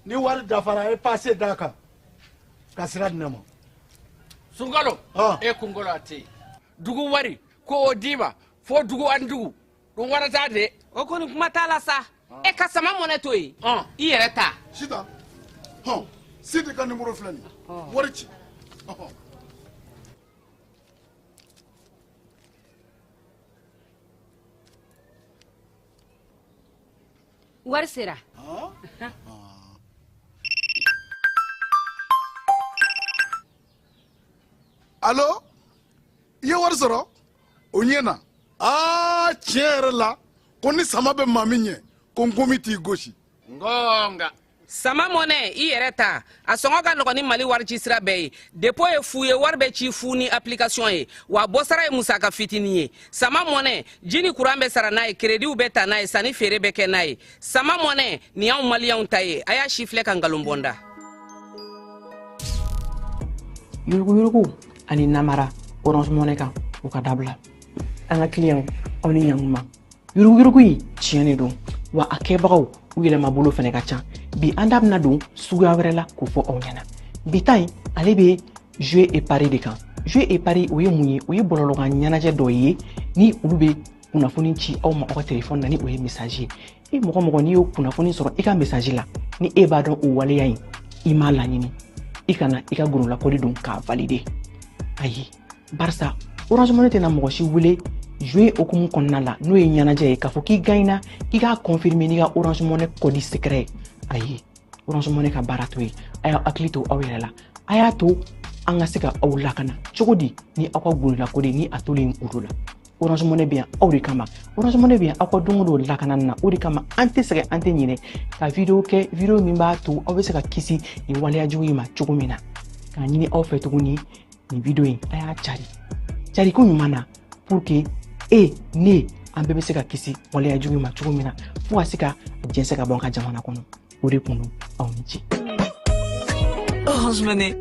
Ni wari dafara, a ye pase d'a kan ka sira di ne ma. Sunkalo e kunkolo a tɛ yen. Dugu wari ko o d'i ma fo dugu ani dugu ɗum waɗata de. O kɔni kuma t'a la sa. E ka sama mɔnɛ to yen, i yɛrɛ ta. Sitan, hɔn, Sidi ka nimoro filɛ nin ye, wari ci. Wari sera. Alo, i ye wari sɔrɔ o ɲɛ na. Aa, tiɲɛ yɛrɛ la, ko ni sama bɛ maa min ɲɛ, ko nkomi t'i gosi. Ngonga. Sama mɔnɛ, i yɛrɛ ta, a sɔngɔ ka nɔgɔn ni Mali wari ci sira bɛɛ ye. Dépôt ye fu ye, wari bɛ ci fu ni application ye, wa bɔsara ye musaka fitinin ye. Sama mɔnɛ, ji ni kuran bɛ sara n'a ye, créditw bɛ ta n'a ye, sanni feere bɛ kɛ n'a ye. Sama mɔnɛ nin y'anw maliyɛnw ta ye. A y'a si filɛ ka nkalon bɔ n da. Yuruguyurugu ani namara Orange Money kan, o ka dabila. An ka client, aw ni ɲankuma. Yuruguyurugu in tiɲɛ de don wa, a kɛbagaw u yɛlɛmabolo fɛnɛ ka ca. Bi an da bɛna don suguya wɛrɛ la k'o fɔ aw ɲɛna. Bi ta in, ale bɛ jeu et pari de kan. Jeu et pari, o ye mun ye? O ye bɔlɔlɔkan ɲɛnajɛ dɔ ye ni olu bɛ kunnafoni ci aw ma aw ka telefɔni na, ni o ye message ye. E mɔgɔ mɔgɔ, n'i y'o kunnafoni sɔrɔ i ka message la, ni e b'a dɔn o waleya in i m'a laɲini, i kana i ka gololakɔli don k'a valider. Ayi, barisa Orange Money tɛna mɔgɔ si wele jeu hukumu kɔnɔna la, n'o ye ɲɛnajɛ ye, k'a fɔ k'i gagnera, k'i k'a confirmer n'i ka Orange Money code secret ye. Ayi, Orange Money ka baara t'o ye. A y'aw hakili to aw yɛrɛ la. A y'a to an ka se ka aw lakana cogo di ni aw ka gololakɔli ni a tolen kuru la. Orange Money bɛ yan aw de kama. Orange Money bɛ yan aw ka don o don lakanani na. O de kama an tɛ sɛgɛn, an tɛ ɲinɛ ka video kɛ, video min b'a to aw bɛ se ka kisi nin waleya jugu in ma cogo min na. K'a ɲini aw fɛ tuguni, nin video in, a y'a cari cari ko ɲuman na, pour que e ne an bɛɛ bɛ se ka kisi waleya jugu in ma cogo min na, fo ka se ka jɛnsɛn ka bɔ an ka jamana kɔnɔ. O de kun don. Aw ni ce. Orange Money.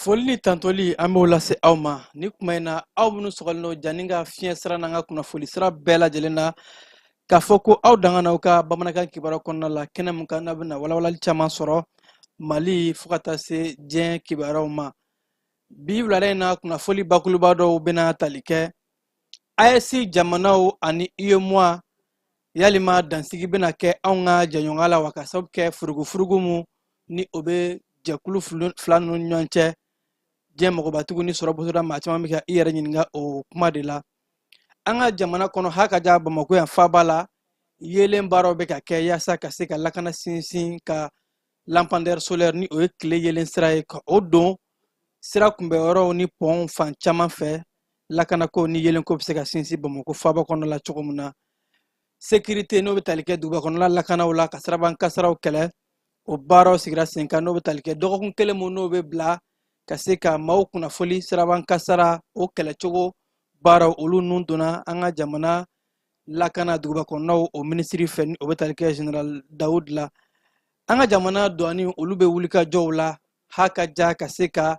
Foli ni tantoli, an b'o lase aw ma ni kuma in na, aw minnu sɔgɔlen don janni ka fiɲɛ sira n'an ka kunnafoli sira bɛɛ lajɛlen na, k'a fɔ ko aw danga n'aw ka bamanankan kibaruya kɔnɔna la, kɛnɛ mun kan n'a bɛna walawalali caman sɔrɔ Mali fo ka taa se diɲɛ kibaruyaw ma. Bi wulada in na, kunnafoli bakuruba dɔw bɛna tali kɛ AES jamanaw ani UEMOA. Yalima dansigi bɛna kɛ anw ka jɛɲɔgɔnya la wa, ka sababu kɛ furugufurugu mun ni o bɛ jɛkulu fila ninnu ni ɲɔgɔn cɛ? Diɲɛ mɔgɔbatigiw ni sɔrɔ bɔsɔda maa caman bɛ ka i yɛrɛ ɲininka o kuma de la. An ka jamana kɔnɔ, ha ka ja Bamakɔ yan faaba la, yeelen baaraw bɛ ka kɛ yaasa ka se ka lakana sinsin, ka lampadaire solaire, ni o ye tile yeelen sira ye, ka o don sira kunbɛyɔrɔw ni pɔnw fan caman fɛ, lakanako ni yeelenko bɛ se ka sinsin Bamakɔ faaba kɔnɔ la cogo min na. Sécurité, n'o bɛ tali kɛ duguba kɔnɔla lakanaw la, ka siraban kasaraw kɛlɛ, o baaraw sigira sen kan, n'o bɛ tali kɛ dɔgɔkun kelen mun n'o bɛ bila ka se ka maaw kunnafoli siraban kasara o kɛlɛcogo baaraw, olu nun donna an ka jamana lakana duguba kɔnɔnaw o minisiri fɛ, ni o bɛ tali kɛ général Dawud la. An ka jamana douane, olu bɛ wulikajɔw la ha ka ja ka se ka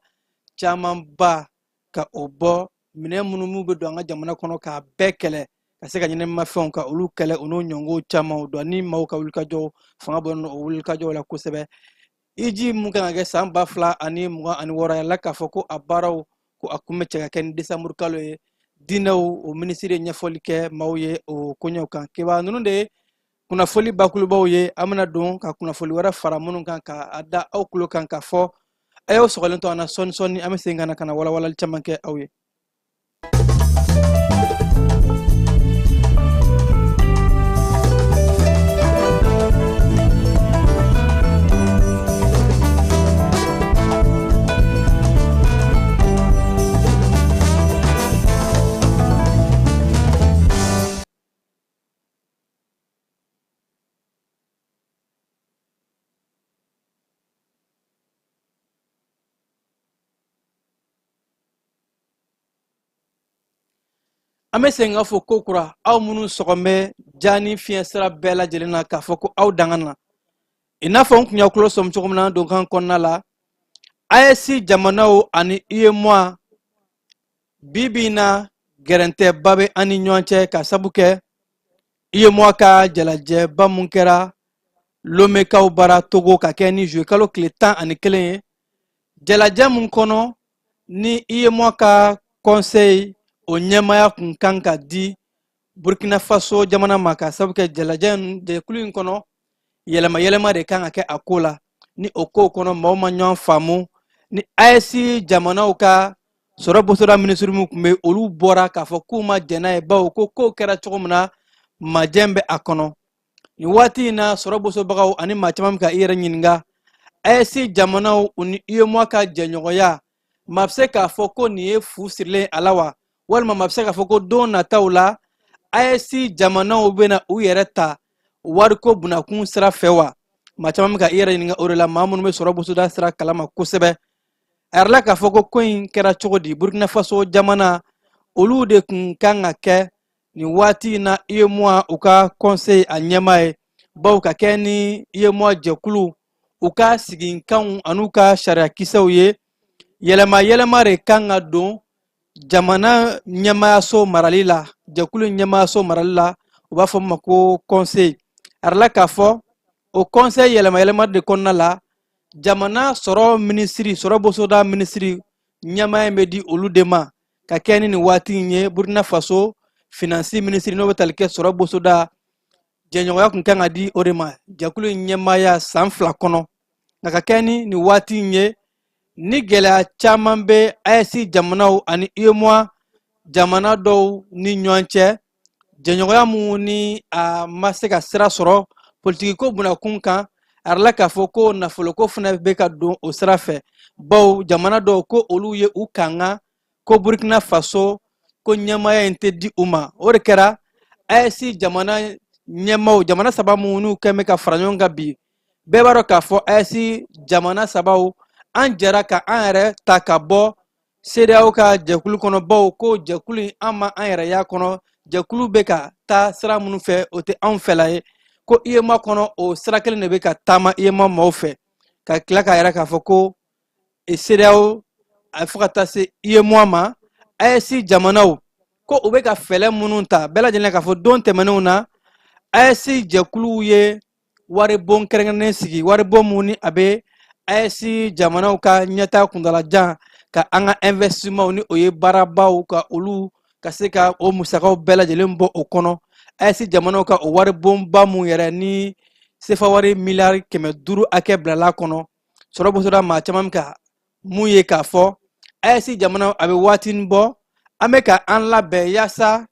camanba ka o bɔ minɛn minnu minnu bɛ don an ka jamana kɔnɔ, k'a bɛɛ kɛlɛ, ka se ka ɲɛnamimafɛnw ka olu kɛlɛ, o n'o ɲɔngɔnw caman. Douane maaw ka wulikajɔw fanga bɔlen don o wulikajɔw la kosɛbɛ. Hiji mun kan ka kɛ san 2026 yɛrɛ la, k'a fɔ ko a baaraw ko a kun bɛ cɛ ka kɛ ni desanburu kalo ye. Diinɛw o minisiri ye ɲɛfɔli kɛ maaw ye o koɲɛw kan. Kibaru ninnu de ye kunnafoli bakurubaw ye. An bɛna don ka kunnafoli wɛrɛ fara minnu kan ka a da aw tulo kan, k'a fɔ a y'aw sɔgɔlen to an na. Sɔɔni sɔɔni, an bɛ segin ka na ka na walawalali caman kɛ aw ye. An bɛ segin ka fɔ ko kura aw minnu sɔgɔn bɛ jani fiɲɛ sira bɛɛ lajɛlen na k'a fɔ ko aw danga na. I n'a fɔ n kun y'aw tulo sɔmi cogo min na donkan kɔnɔna la, AES jamanaw ani UEMOA, bi bi in na gɛrɛntɛba bɛ an ni ɲɔgɔn cɛ ka sabu kɛ UEMOA ka jalajɛba mun kɛra Lomekaw bara Togo ka kɛ ni juillet kalo tile 11 ye, jalajɛ mun kɔnɔ ni UEMOA ka conseil o ɲɛmaaya kun kan ka di Burkina Faso jamana ma, ka sabu kɛ jalajɛ jɛkulu in kɔnɔ yɛlɛma yɛlɛma de kan ka kɛ a ko la. Ni o kow kɔnɔ maaw ma ɲɔgɔn faamu ni AES jamanaw ka sɔrɔ bosoda minisiri min tun bɛ, olu bɔra k'a fɔ k'u ma jɛn n'a ye, bawo ko kow kɛra cogo min na, majɛn bɛ a kɔnɔ. Nin waati in na, sɔrɔ bosobagaw ani maa caman bɛ ka i yɛrɛ ɲininka, AES jamanaw u ni UEMOA ka jɛɲɔgɔnya, maa bɛ se k'a fɔ ko nin ye fu sirilen a la wa, walima maa bɛ se k'a fɔ ko don nataw la AES jamanaw bɛna u yɛrɛ ta wariko bunakun sira fɛ wa? Maa caman bɛ ka i yɛrɛ ɲininka o de la, maa minnu bɛ sɔrɔ bosoda sira kalama kosɛbɛ. A yirala k'a fɔ ko ko in kɛra cogo di? Burkina Faso jamana, olu de kun kan ka kɛ nin waati in na UEMOA u ka conseil a ɲɛmaa ye, bawo ka kɛ ni UEMOA jɛkulu u ka siginkanw an'u ka sariyakisɛw ye, yɛlɛma yɛlɛma de kan ka don jamana ɲɛmaayaso marali la, jɛkulu ɲɛmaayaso marali la, u b'a fɔ min ma ko conseil. A yirala k'a fɔ o conseil yɛlɛma yɛlɛma de kɔnɔna la, jamana sɔrɔ minisiri, sɔrɔ bosoda minisiri ɲɛmaaya in bɛ di olu de ma ka kɛ ni nin waati in ye. Burkina Faso finance minisiri, n'o bɛ tali kɛ sɔrɔ bosoda jɛɲɔgɔnya, kun kan ka di o de ma jɛkulu in ɲɛmaaya san 2 kɔnɔ. Nka ka kɛ ni nin waati in ye, ni gɛlɛya caman bɛ AES jamanaw ani UEMOA jamana dɔw ni ɲɔgɔn cɛ, jɛɲɔgɔnya mun ni a ma se ka sira sɔrɔ politikiko bunakun kan, a yirala k'a fɔ ko nafoloko fana bɛ ka don o sira fɛ, bawo jamana dɔw ko olu ye u kanga ko Burkina Faso ko ɲɛmaaya in tɛ di u ma. O de kɛra AES jamana ɲɛmaaw, jamana saba minnu kɛn bɛ ka fara ɲɔgɔn kan bi, bɛɛ b'a dɔn k'a fɔ AES jamana sabaw, an jɛra ka an yɛrɛ ta ka bɔ CEDEAO ka jɛkulu kɔnɔ, bawo ko jɛkulu in, an ma an yɛrɛ y'a kɔnɔ, jɛkulu bɛ ka taa sira minnu fɛ, o tɛ anw fɛla ye. Ko UEMOA kɔnɔ, o sira kelen de bɛ ka taama UEMOA maaw fɛ, ka tila k'a yɛrɛ k'a fɔ ko CEDEAO a fo ka taa se UEMOA ma, AES jamanaw ko u bɛ ka fɛɛrɛ minnu ta bɛɛ lajɛlen, k'a fɔ don tɛmɛnenw na AES jɛkuluw ye waribon kɛrɛnkɛrɛnnen sigi, waribon mun ni a bɛ AES jamanaw ka ɲɛtaa kuntalajan ka an ka investissement, ni o ye baarabaw, ka olu ka se ka o musakaw bɛɛ lajɛlen bɔ o kɔnɔ. AES jamanaw ka o waribonba mun yɛrɛ ni sefa wari miliyari 500 hakɛ bilala kɔnɔ, sɔrɔ bosoda maa caman bɛ ka mun ye k'a fɔ AES jamanaw a bɛ waatinin bɔ an bɛ ka an labɛn yaasa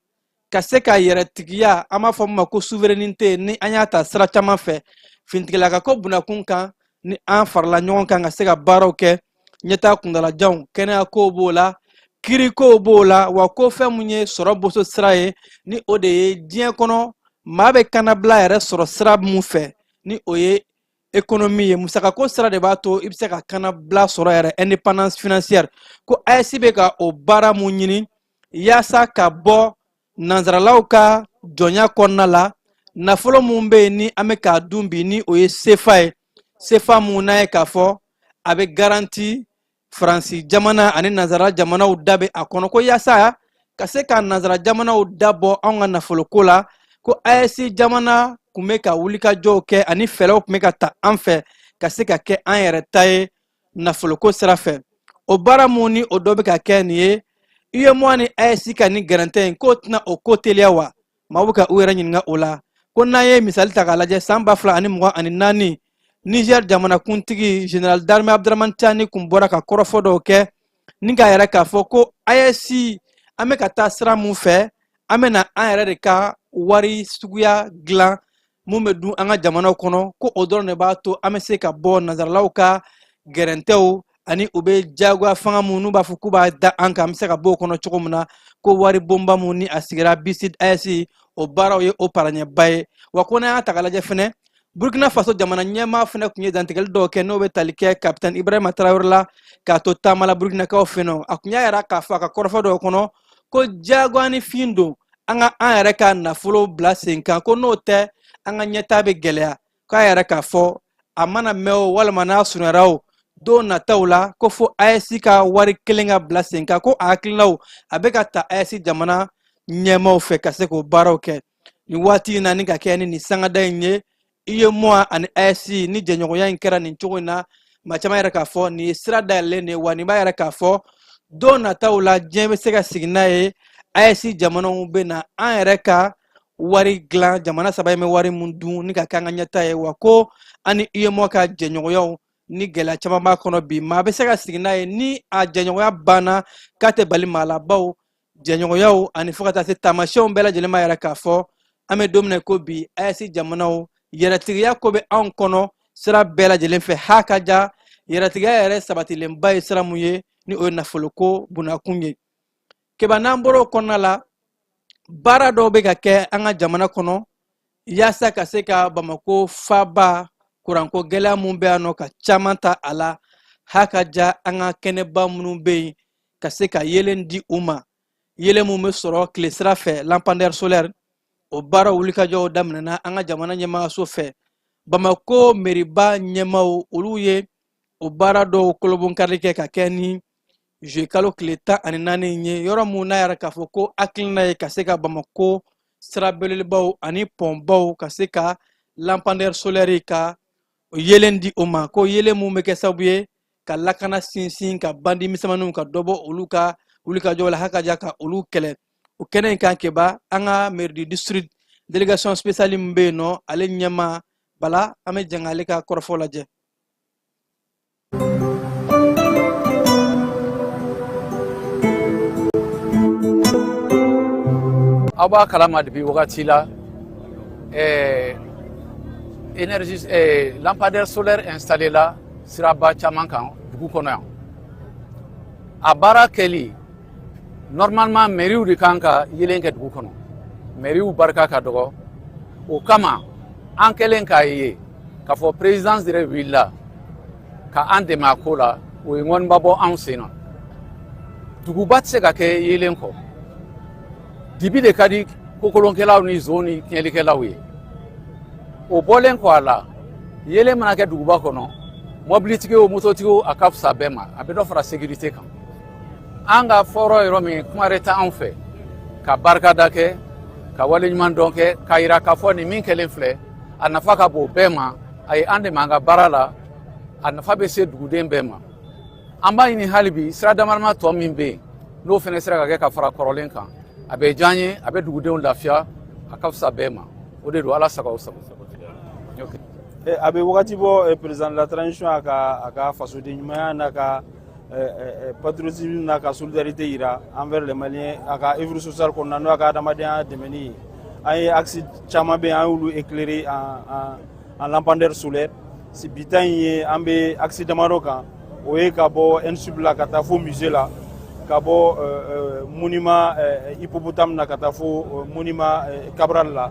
ka se ka yɛrɛtigiya, an b'a fɔ min ma ko souveraineté, ni an y'a ta sira caman fɛ finitigilaka ko bunakun kan, ni an farala ɲɔgɔn kan ka se ka baaraw kɛ ɲɛtaa kuntalajanw, kɛnɛya kow b'o la, kirikow b'o la, wa ko fɛn mun ye sɔrɔ boso sira ye, ni o de ye diɲɛ kɔnɔ maa bɛ kannabila yɛrɛ sɔrɔ sira mun fɛ, ni o ye économie ye, musakako sira de b'a to i bɛ se ka kannabila sɔrɔ yɛrɛ, indépendance financière. Ko AES bɛ ka o baara mun ɲini yaasa ka bɔ nanzaralaw ka jɔnya kɔnɔna la, nafolo mun bɛ yen ni an bɛ k'a dun bi, ni o ye sefa ye, sefa mun n'a ye k'a fɔ a bɛ garanti Faransi jamana ani nanzara jamanaw da bɛ a kɔnɔ, ko yaasa ka se ka nanzara jamanaw da bɔ anw ka nafoloko la, ko AES jamana kun bɛ ka wulikajɔw kɛ ani fɛɛrɛw kun bɛ ka ta an fɛ ka se ka kɛ an yɛrɛ ta ye nafoloko sira fɛ. O baara mun ni o dɔ bɛ ka kɛ nin ye, UEMOA ni AES ka nin gɛrɛntɛ in, k'o tɛna o ko teliya wa? Maaw bɛ ka u yɛrɛ ɲininka o la. Ko n'an ye misali ta k'a lajɛ, san 2024, Niger jamanakuntigi général d'armée Abdramane Tiani kun bɔra ka kɔrɔfɔ dɔw kɛ ni k'a yɛrɛ k'a fɔ ko AES, an bɛ ka taa sira mun fɛ, an bɛna an yɛrɛ de ka wari suguya dilan mun bɛ dun an ka jamanaw kɔnɔ, ko o dɔrɔn de b'a to an bɛ se ka bɔ nanzaralaw ka gɛrɛntɛw ani u bɛ jagoya fanga mun n'u b'a fɔ k'u b'a da an kan, an bɛ se ka bɔ o kɔnɔ cogo min na. Ko wari bonba mun ni a sigira BICID AES, o baaraw ye o paraɲɛba ye. Wa ko n'an y'a ta k'a lajɛ fɛnɛ, Burkina Faso jamana ɲɛmaa fɛnɛ tun ye dantigɛli dɔw kɛ, n'o bɛ tali kɛ kapitɛni Ibrahima Traoré la k'a to taama la Burkinakaw fɛ yen nɔ. A tun y'a yira k'a fɔ a ka kɔrɔfɔ dɔw kɔnɔ Ko diyagoyanifin don an ka an yɛrɛ ka nafolo bila sen kan, ko n'o tɛ an ka ɲɛtaa bɛ gɛlɛya. K'a yɛrɛ k'a fɔ a mana mɛn o walima n'a surunyara o, don nataw la ko fo AES ka wari kelen ka bila sen kan. Ko a hakilinaw a bɛ ka ta AES jamana ɲɛmaaw fɛ ka se k'o baaraw kɛ nin waati in na, ni ka kɛ ni nin sangada in ye. UEMOA ani AES ni jɛɲɔgɔnya in kɛra nin cogo in na, maa caman yɛrɛ k'a fɔ nin ye sira dayɛlɛlen de ye, wa nin b'a yɛrɛ k'a fɔ don nataw la diɲɛ bɛ se ka sigi n'a ye. AES jamanaw bɛ na an yɛrɛ ka wari dilan, jamana saba in bɛ wari mun dun ni ka kɛ an ka ɲɛtaa ye. Wa ko an ni UEMOA ka jɛɲɔgɔnyaw ni gɛlɛya caman b'a kɔnɔ bi, maa bɛ se ka sigi n'a ye ni a jɛɲɔgɔnya banna k'a tɛ bali maa la, bawo jɛɲɔgɔnyaw ani fo ka taa se taamasiyɛnw bɛɛ lajɛlen b'a yira k'a fɔ an bɛ don min na ko bi, AES jamanaw yɛrɛtigiya ko bɛ anw kɔnɔ sira bɛɛ lajɛlen fɛ. Ha ka ja yɛrɛtigiya yɛrɛ sabatilenba ye sira mun ye, ni o ye nafoloko bunakun ye. Keba, n'an bɔra o kɔnɔna la, baara dɔw bɛ ka kɛ an ka jamana kɔnɔ yaasa ka se ka Bamako faaba kuranko gɛlɛya mun bɛ yan nɔ ka caman ta a la. Ha ka ja an ka kɛnɛba minnu bɛ yen, ka se ka yeelen di u ma, yeelen mun bɛ sɔrɔ tile sira fɛ, lampadaire solaire, o baara wulikajɔw daminɛna an ka jamana ɲɛmaayaso fɛ. Bamako meriba ɲɛmaaw, olu ye o baara dɔw kolobonkarili kɛ ka kɛ ni juillet kalo tile 14 ye, yɔrɔ mun n'a yɛrɛ k'a fɔ ko hakilina ye ka se ka Bamako sira belebelebaw ani pɔnbaw ka se ka lampadaire solaire ka yeelen di o ma, ko yeelen mun bɛ kɛ sababu ye ka lakana sinsin, ka bandi misɛnmaninw ka dɔ bɔ olu ka wulikajɔw la, hakaja ka olu kɛlɛ. O kɛnɛ in kan, Keba, an ka mairie du district délégation spéciale min bɛ yen nɔ, ale ɲɛmaa Bala, an bɛ jɛn k'ale ka kɔrɔfɔ lajɛ. Aw b'a kalama depuis wagati la, énergie lampadaire solaire installé la siraba caman kan dugu kɔnɔ yan. A baara kɛli, normalement mairiw de kan ka yelen kɛ dugu kɔnɔ. Mairiw barika ka dɔgɔ, o kama an kɛlen k'a ye k'a fɔ présidence yɛrɛ wulila ka an dɛmɛ a ko la, o ye ŋɔniba bɔ anw sen na. Duguba tɛ se ka kɛ yelen kɔ. Dibi de ka di kokolonkɛlaw ni zon ni tiɲɛlikɛlaw ye. O bɔlen kɔ a la, yelen mana kɛ duguba kɔnɔ, mɔbilitigi o, mototigi o, a ka fisa bɛɛ ma, a bɛ dɔ fara sécurité kan. An ka fɔrɔ yɔrɔ min, kuma wɛrɛ tɛ anw fɛ ka barikada kɛ, ka waleɲuman dɔn kɛ, k'a yira k'a fɔ nin min kɛlen filɛ, a nafa ka bon bɛɛ ma. A ye an dɛmɛ an ka baara la, a nafa bɛ se duguden bɛɛ ma. An b'a ɲini hali bi, sira damadama tɔ min bɛ yen, n'o fana sera ka kɛ ka fara kɔrɔlen kan, a bɛ diya an ye, a bɛ dugudenw lafiya, a ka fisa bɛɛ ma. O de don. Ala sago aw sago. A bɛ wagati bɔ, président de la transition a ka fasoden ɲumanya n'a ka patriotisme n'a ka solidarité yira envers les Maliens a ka œuvre sociale kɔnɔna, n'o y'a ka adamadenya dɛmɛni ye. An ye axe caman bɛ yen, an y'olu éclairer en lampadaire solaire. Bi ta in ye, an bɛ axe damadɔ kan, o ye ka bɔ ENSUP la ka taa fo musée la, ka bɔ monument hippopotame na ka taa fo monument Cabral la,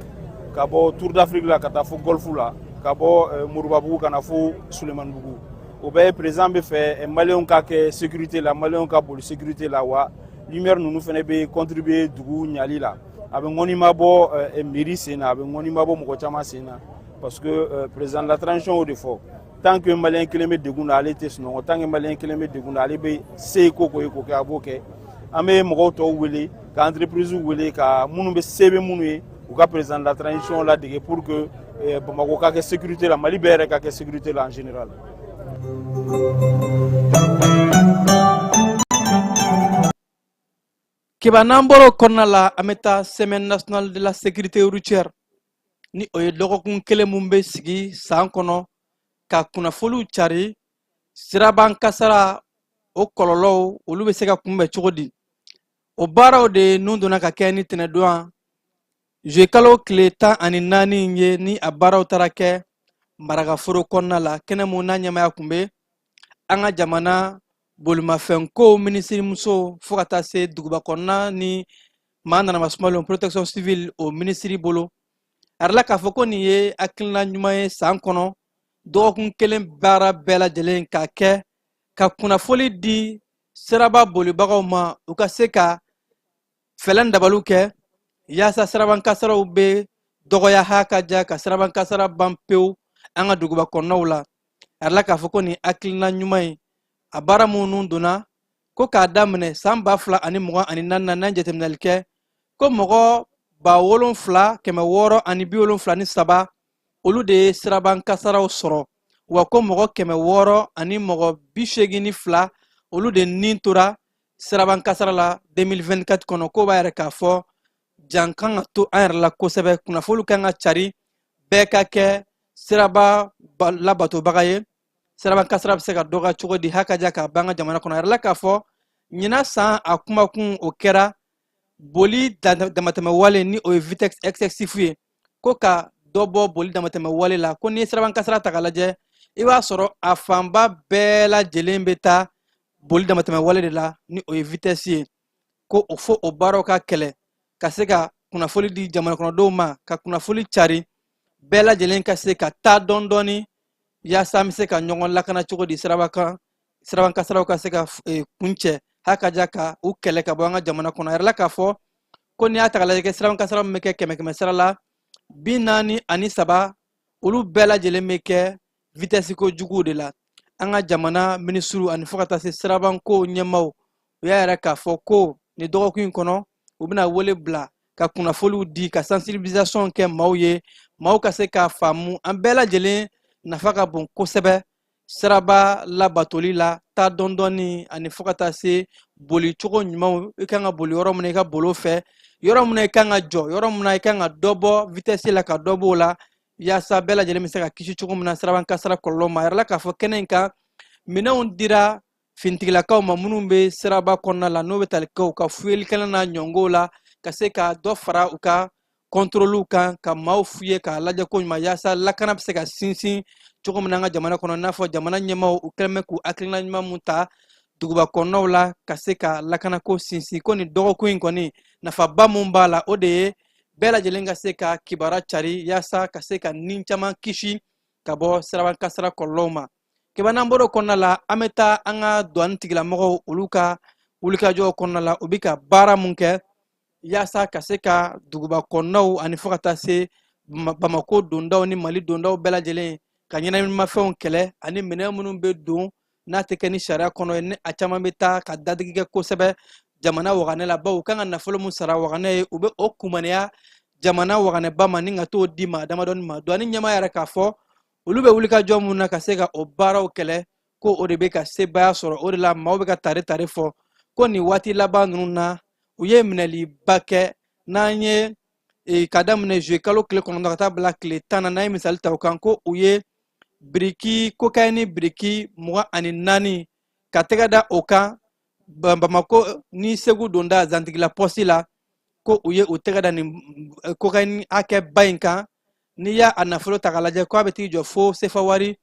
ka bɔ Tour d'Afrique la ka taa fo Golf la, ka bɔ Moribabugu ka na fo Sulemanibugu. O bɛɛ ye président bɛ fɛ maliyɛnw ka kɛ sécurité la, maliyɛnw ka boli sécurité la. Wa lumière ninnu fana bɛ contribuer dugu ɲali la. A bɛ ŋɔnima bɔ mairie sen na, a bɛ ŋɔnima bɔ mɔgɔ caman sen na, parce que président de la transition y'o de fɔ: tant que maliyɛn kelen bɛ degun na, ale tɛ sunɔgɔ. Tant que maliyɛn kelen bɛ degun na, ale bɛ se ko ko ye k'o kɛ, a b'o kɛ. An bɛ mɔgɔw tɔw wele, ka entreprise wele, ka minnu bɛ se bɛ minnu ye, u ka président de la transition ladege pour que Bamakɔ ka kɛ sécurité la, Mali bɛɛ yɛrɛ ka kɛ sécurité la en général. Keba, n'an bɔra o kɔnɔna la, an bɛ taa semaine nationale de la sécurité routière, ni o ye dɔgɔkun kelen mun bɛ sigi san kɔnɔ ka kunnafoniw cari siraban kasara, o kɔlɔlɔw olu bɛ se ka kunbɛn cogo di. O baaraw de nun donna ka kɛ ni tɛnɛdon juillet kalo tile 14 ye, ni a baaraw taara kɛ Marakaforo kɔnɔna la, kɛnɛ mun n'a ɲɛmaya kun bɛ an ka jamana bolimafɛnko minisirimuso, fo ka taa se duguba kɔnɔna ni maa nanama sumalenw, protection civile, o minisiri bolo. A yirala k'a fɔ ko nin ye hakilina ɲuman ye, san kɔnɔ dɔgɔkun kelen baara bɛɛ lajɛlen ka kɛ ka kunnafoli di siraba bolibagaw ma, u ka se ka Fɛlɛn dabaliw kɛ yaasa siraban kasaraw bɛ dɔgɔya, ha ka ja ka siraban kasara ban pewu an ka duguba kɔnɔnaw la. A yirala k'a fɔ ko nin hakilina ɲuman ye, a baara minnu donna ko k'a daminɛ san 2024 na, n'an jateminɛli kɛ ko mɔgɔ 7673, olu de ye siraban kasaraw sɔrɔ, wa ko mɔgɔ 682, olu de ni tora siraban kasara la 2024 kɔnɔ. K'o b'a yira k'a fɔ jan kan ka to an yɛrɛ la kosɛbɛ, kunnafoniw kan ka cari, bɛɛ ka kɛ siraba labatobaga ye. Siraban kasara bɛ se ka dɔgɔya cogo di, hakaja k'a ban an ka jamana kɔnɔ? A yirala k'a fɔ ɲinan san a kumakun o kɛra boli damatɛmɛ wale, ni o ye vitesse excessive ye, ko ka dɔ bɔ boli damatɛmɛ wale la. Ko n'i ye siraban kasara ta k'a lajɛ, i b'a sɔrɔ a fanba bɛɛ lajɛlen bɛ taa boli damatɛmɛ wale de la, ni o ye vitesse ye. Ko o fo o baaraw ka kɛlɛ, ka se ka kunnafoli di jamana kɔnɔdenw ma, ka kunnafoli cari, bɛɛ lajɛlen ka se ka taa dɔɔni dɔɔni, yaasa an bɛ se ka ɲɔgɔn lakana cogo di siraba kan, siraban kasaraw ka se ka kuncɛ, hakaja ka u kɛlɛ ka bɔ an ka jamana kɔnɔ. A yirala k'a fɔ ko n'i y'a ta k'a lajɛ, siraban kasara min bɛ kɛ kɛmɛ kɛmɛ sara la 43, olu bɛɛ lajɛlen bɛ kɛ vitesse ko juguw de la. An ka jamana minisiriw ani fo ka taa se sirabanko ɲɛmaaw, u y'a yira k'a fɔ ko nin dɔgɔkun in kɔnɔ, u bɛna wele bila ka kunnafoliw di, ka sensibilisation kɛ maaw ye, maaw ka se k'a faamu an bɛɛ lajɛlen nafa ka bon kosɛbɛ siraba labatoli la, taa dɔɔni ani fo ka taa se boli cogo ɲumanw, i kan ka boli yɔrɔ min na, i ka boli o fɛ, yɔrɔ min na i kan ka jɔ, yɔrɔ min na i kan ka dɔ bɔ vitesse la, ka dɔ b'o la, yaasa bɛɛ lajɛlen bɛ se ka kisi cogo min na siraban kasara kɔlɔlɔ ma. A yirala k'a fɔ kɛnɛ in kan, minɛnw dira finitigilakaw ma minnu bɛ siraba kɔnɔna la, n'o bɛ tali kɛ u ka fuyelikɛla n'a ɲɔngow la, ka se ka dɔ fara u ka kɔntoroliw kan, ka maaw fuye k'a lajɛ ko ɲuman, yaasa lakana bɛ se ka sinsin cogo min na an ka jamana kɔnɔ. I n'a fɔ jamana ɲɛmaaw, u kɛlen bɛ k'u hakilina ɲuman mun ta duguba kɔnɔnaw la ka se ka lakanako sinsin, ko nin dɔgɔkun in kɔni, nafaba mun b'a la, o de ye bɛɛ lajɛlen ka se ka kibaruya cari, yaasa ka se ka ni caman kisi ka bɔ siraban kasara kɔlɔlɔw ma. Keba, n'an bɔr'o kɔnɔna la, an bɛ taa an ka douane tigilamɔgɔw, olu ka wulikajɔw kɔnɔna la, u bɛ ka baara mun kɛ yaasa ka se ka duguba kɔnɔnaw ani fo ka taa se Bamako dondaw ni Mali dondaw bɛɛ lajɛlen ka ɲɛnaminimafɛnw kɛlɛ, ani minɛn minnu bɛ don n'a tɛ kɛ ni sariya kɔnɔ ye, ni a caman bɛ taa ka dadigi kɛ kosɛbɛ jamana waganɛ la, bawo u kan ka nafolo min sara waganɛ ye, u bɛ o kumaniya jamana waganɛba ma ni ka t'o di maa damadɔni ma. Douane ɲɛmaa yɛrɛ k'a fɔ olu bɛ wulikajɔ mun na ka se ka o baaraw kɛlɛ, ko o de bɛ ka sebaaya sɔrɔ. O de la maaw bɛ ka tare tare fɔ ko nin waati laban ninnu na, u ye minɛliba kɛ. N'an ye ka daminɛ juillet kalo tile 9 ka taa bila tile 10 na, n'an ye misali ta o kan, ko u ye biriki kokayini biriki 24 ka tɛgɛ da o kan Bamako ni Segu donda Zantigila pɔsi la, ko u ye u tɛgɛ da nin kokayini hakɛba in kan. N'i y'a a nafolo ta k'a lajɛ, ko a bɛ t'i jɔ fo sefa wari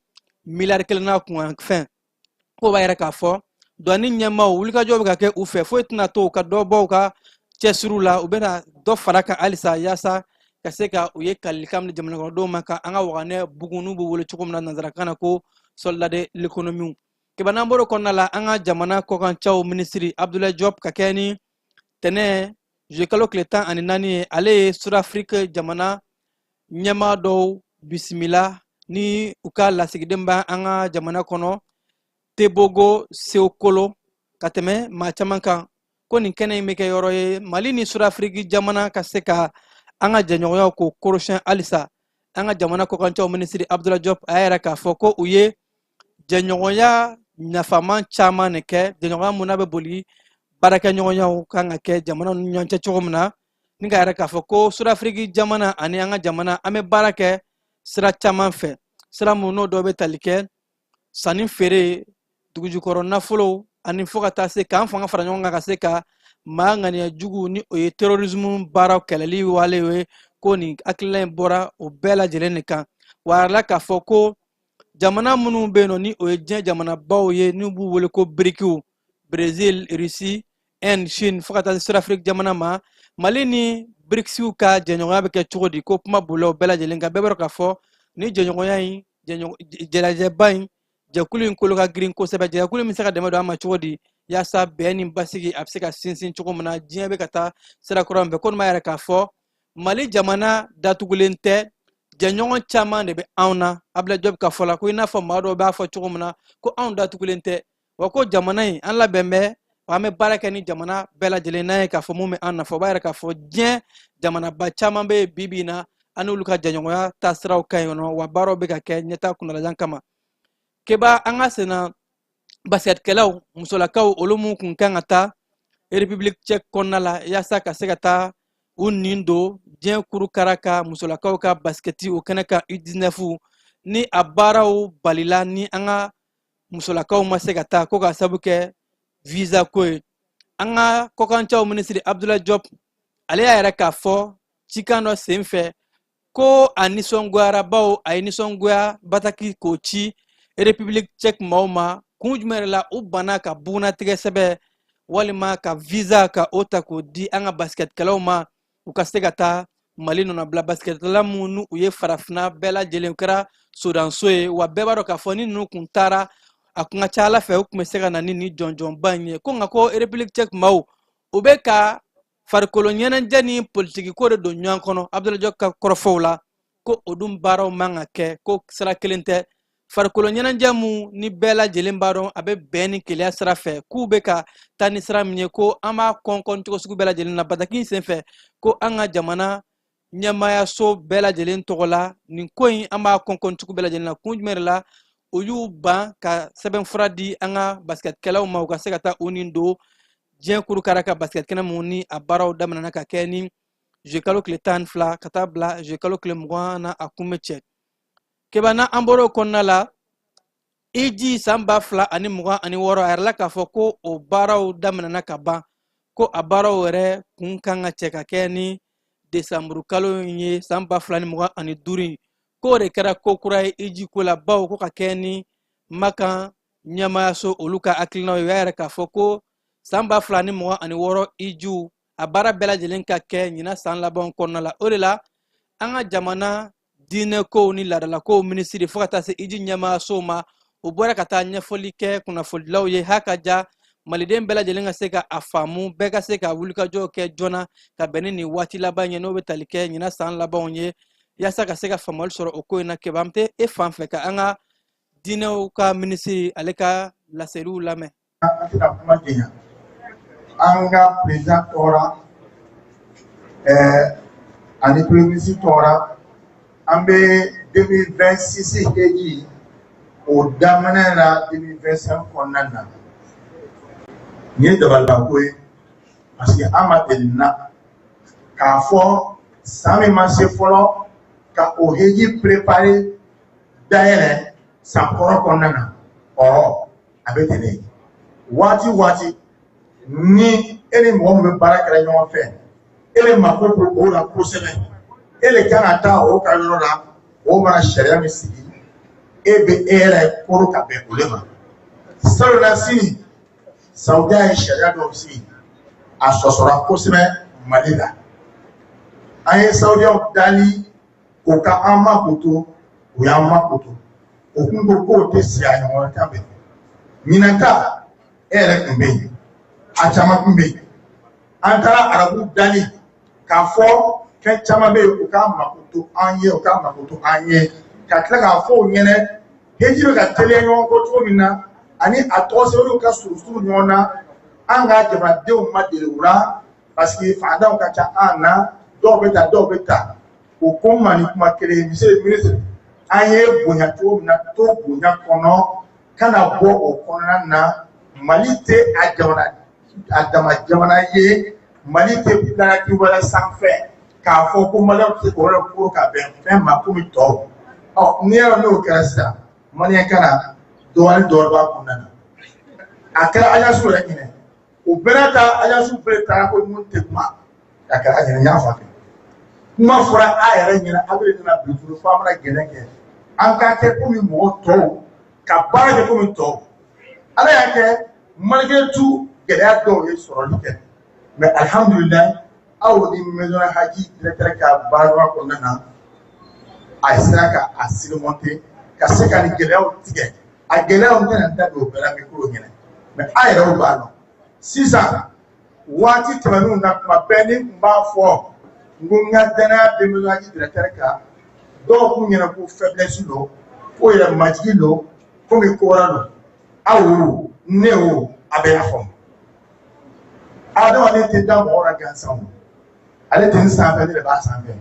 miliyari 1 n'a kunkan fɛn. K'o b'a yira k'a fɔ douane ɲɛmaaw, wulikajɔ bɛ ka kɛ u fɛ, foyi tɛna to u ka dɔ bɔ u ka cɛsiriw la, u bɛna dɔ fara kan halisa, yaasa ka se ka u ye kalilikan min di jamana kɔnɔdenw ma, ka an ka waganɛ bugun, n'u bɛ wele cogo min na nanzarakan na ko soldat de l'économie. Keba, n'an bɔr'o kɔnɔna la, an ka jamana kɔkancaw minisiri Abdoulaye Diop, ka kɛ ni tɛnɛ juillet kalo tile 14 ye, ale ye Sud-Afrique jamana ɲɛmaa dɔw bisimila ni u ka lasigiden bɛ an ka jamana kɔnɔ, Tebogo Seokolo, ka tɛmɛ maa caman kan. Ko nin kɛnɛ in bɛ kɛ yɔrɔ ye Mali ni Sud-Afrique jamana ka se ka an ka jɛɲɔgɔnyaw k'o kɔrɔsiyɛn halisa. An ka jamana kɔkancaw minisiri Abdoulaye Diop a y'a yira k'a fɔ ko u ye jɛɲɔgɔnya nafaman caman de kɛ, jɛɲɔgɔnya mun n'a bɛ boli baarakɛɲɔgɔnyaw kan ka kɛ jamana ni ɲɔgɔn cɛ cogo min na, ni k'a yira k'a fɔ ko Sud-Afrique jamana ani an ka jamana, an bɛ baara kɛ sira caman fɛ, sira mun n'o dɔ bɛ tali kɛ sanni feere, dugujukɔrɔ nafolo, ani fo ka taa se k'an fanga fara ɲɔgɔn kan ka se ka maa ŋaniya jugu, ni o ye terrorisme baaraw kɛlɛli wale ye. Ko nin hakilina in bɔra o bɛɛ lajɛlen de kan. Wa a yirala k'a fɔ ko jamana minnu bɛ yen nɔ, ni o ye diɲɛ jamanabaw ye, n'u b'u wele ko BRICSw, Brésil, Russie, Inde, Chine, fo ka taa se Sud-Afrique jamana ma, Mali ni BRICSw ka jɛɲɔgɔnya bɛ kɛ cogo di? Ko kuma bolila o bɛɛ lajɛlen kan. Bɛɛ b'a dɔn k'a fɔ ni jɛɲɔgɔnya in, jɛlajɛba in, jɛkulu in kolo ka girin kosɛbɛ. Jɛkulu in bɛ se ka dɛmɛ don an ma cogo di? Yaasa bɛn ni basigi a bɛ se ka sinsin cogo min na, diɲɛ bɛ ka taa sira kura min fɛ, ko nin b'a yira k'a fɔ Mali jamana datugulen tɛ, jɛɲɔgɔn caman de bɛ anw na. Abdoulaye Diop ka fɔ la, ko i n'a fɔ maa dɔw b'a fɔ cogo min na ko anw datugulen tɛ, wa ko jamana in an labɛn bɛ, wa an bɛ baara kɛ ni jamana bɛɛ lajɛlen n'a ye k'a fɔ mun bɛ an nafa. O b'a yira k'a fɔ diɲɛ jamanaba caman bɛ yen bi bi in na, an n'olu ka jɛɲɔgɔnya taasiraw ka ɲi nɔ, wa baaraw bɛ ka kɛ ɲɛtaa kuntalajan kama. Keba, an ka senna basikɛtikɛlaw musolakaw, olu mun kun kan ka taa République tchèque kɔnɔna la yaasa ka se ka taa u nin don diɲɛ kuru kara ka musolakaw ka basikɛti o kɛnɛ kan U19, ni a baaraw balila, ni an ka musolakaw ma se ka taa ko k'a sabu kɛ visa ko ye. An ka kɔkancaw minisiri Abdoulaye Diop, ale y'a yira k'a fɔ cikan dɔ sen fɛ ko a nisɔngoyara, bawo a ye nisɔngoya bataki k'o ci République tchèque maaw ma. Kun jumɛn yɛrɛ la u banna ka bugunnatigɛ sɛbɛn walima ka visa ka o ta k'o di an ka basikɛtikɛlaw ma, u ka se ka taa Mali nɔnabila? Basikɛtikɛla minnu u ye farafinna bɛɛ lajɛlen, u kɛra sodanso ye, wa bɛɛ b'a dɔn k'a fɔ ni ninnu kun taara, a kun ka ca ala fɛ u kun bɛ se ka na ni nin jɔnjɔnba in ye. Ko nka ko République tchèque maaw, u bɛ ka farikolo ɲɛnajɛ ni politiki ko de don ɲɔgɔn kɔnɔ. Abdoulaye Diop ka kɔrɔfɔw la, ko o dun baaraw man ka kɛ, ko sira kelen tɛ. Farikolo ɲɛnajɛ mun ni bɛɛ lajɛlen b'a dɔn a bɛ bɛn ni kelenya sira fɛ, k'u bɛ ka taa ni sira min ye, ko an b'a kɔnkɔn cogo sugu bɛɛ lajɛlen na. Bataki in senfɛ, ko an ka jamana ɲɛmaayaso bɛɛ lajɛlen tɔgɔ la, nin ko in an b'a kɔnkɔn cogo bɛɛ lajɛlen na. Kun jumɛn de la o y'u ban ka sɛbɛnfura di an ka basikɛtikɛlaw ma, u ka se ka taa u nin don diɲɛ kurukara ka basket kɛnɛ mun ni a baaraw daminɛna ka kɛ ni juillet kalo tile 12 ka taa bila juillet kalo tile 20 na, a kun bɛ cɛ? Keba, na an bɔra o kɔnɔna la, hiji san 2026, a yirala k'a fɔ ko o baaraw daminɛna ka ban, ko a baaraw yɛrɛ kun kan ka cɛ ka kɛ ni desanburu kalo in ye san 2025 in. K'o de kɛra ko kura ye hiji ko la, bawo ko ka kɛ ni Makan ɲɛmaayaso olu ka hakilinaw ye, u y'a yira k'a fɔ ko san 2026 hijiw a baara bɛɛ lajɛlen ka kɛ ɲinan san laban kɔnɔna la. O de la an ka jamana diinɛkow ni laadalakow minisiri, fo ka taa se hiji ɲɛmaayasow ma, u bɔra ka taa ɲɛfɔli kɛ kunnafonidilaw ye ha ka ja maliden bɛɛ lajɛlen ka se ka a faamu, bɛɛ ka se ka wulikajɔw kɛ joona ka bɛn ni nin waati laban ye, n'o bɛ tali kɛ ɲinan san labanw ye, yaasa ka se ka faamuyali sɔrɔ o ko in na. Keba, an tɛ e fan fɛ ka an ka diinɛw ka minisiri ale ka laseliw lamɛn. An tɛna kuma janya. An ka président tɔgɔ la ani premier ministre tɔgɔ la, an bɛ 2026 heji o daminɛ la 2025 kɔnɔna na. Nin ye dabalibanko ye, parce que an ma deli na k'a fɔ san min ma se fɔlɔ ka o heji préparer dayɛlɛ san kɔrɔ kɔnɔna na. Ɔ a bɛ ten de. Waati waati ni e ni mɔgɔ min bɛ baara kɛra ɲɔgɔn fɛ, e de mako b'o o la kosɛbɛ, e de kan ka taa o ka yɔrɔ la, o mana sariya min sigi, e bɛ e yɛrɛ koro ka bɛn o de ma. Salon na sini, Saudiya ye sariya dɔw sigi, a sɔsɔra kosɛbɛ Mali la. An ye Saudiyaw dali o ka an makoto, u y'an makoto. O kun ko k'o tɛ sigi a ɲɔgɔn kan bɛn. Ɲinan ta, e yɛrɛ tun bɛ yen, a caman tun bɛ yen. An taara arabu dali k'a fɔ fɛn caman bɛ yen, u k'a makoto an ye, u k'a makoto an ye, ka tila k'a fɔ u ɲɛnɛ heji bɛ ka teliya ɲɔgɔn kɔ cogo min na, ani a tɔgɔ sɛbɛnniw ka surun ɲɔgɔn na. An ka jamanadenw ma deli u la, parce que fantanw ka ca an na, dɔw bɛ ta, dɔw bɛ ta. O ko ma ni kuma kelen ye, monsieur le ministre, an ye bonya cogo min na, to bonya kɔnɔ, kana bɔ o kɔnɔna na. Mali tɛ a jamana a dama jamana ye, Mali tɛ planète wɛrɛ sanfɛ k'a fɔ ko maliyɛnw tɛ se k'o yɔrɔ koro ka bɛn fɛn ma komi tɔw. Ɔ n'i y'a dɔn n'o kɛra sisan, maliyɛn kana dɔɔnin dɔɔnin b'a kɔnɔna na. A kɛra agence yɛrɛ ɲinɛ, o bɛɛ n'a ta, agence bɛɛ taara ko mun tɛ kuma. A kɛra a ɲɛna, n y'a fɔ a fɛ, kuma fɔra a yɛrɛ ɲɛna, a bɛ nana bi fo an mana gɛlɛ kɛ, an k'a kɛ komi mɔgɔ tɔw ka baara kɛ komi tɔw. Ala y'a kɛ, malgré tout, gɛlɛya dɔw ye sɔrɔli kɛ, mais alihamudulilayi, aw ni maison haji directeur ka baara kɔnɔna na, a sera ka a surmonter, ka se ka nin gɛlɛyaw tigɛ. A gɛlɛyaw, n tɛna n da don o bɛɛ la micro ɲɛna, mais a yɛrɛw b'a dɔn. Sisan, waati tɛmɛnenw na, tuma bɛɛ ni n tun b'a fɔ n ko n ka danaya bɛ maison du directeur kan, dɔw k'u ɲɛna ko faiblesse don, ko yɛrɛ majigin don, komi ko wɛrɛ don. Aw o, ne o, a bɛɛ y'a faamu. Adamaden tɛ da mɔgɔ la gansan o, ale tɛ n sanfɛ, ne de b'a sanfɛ.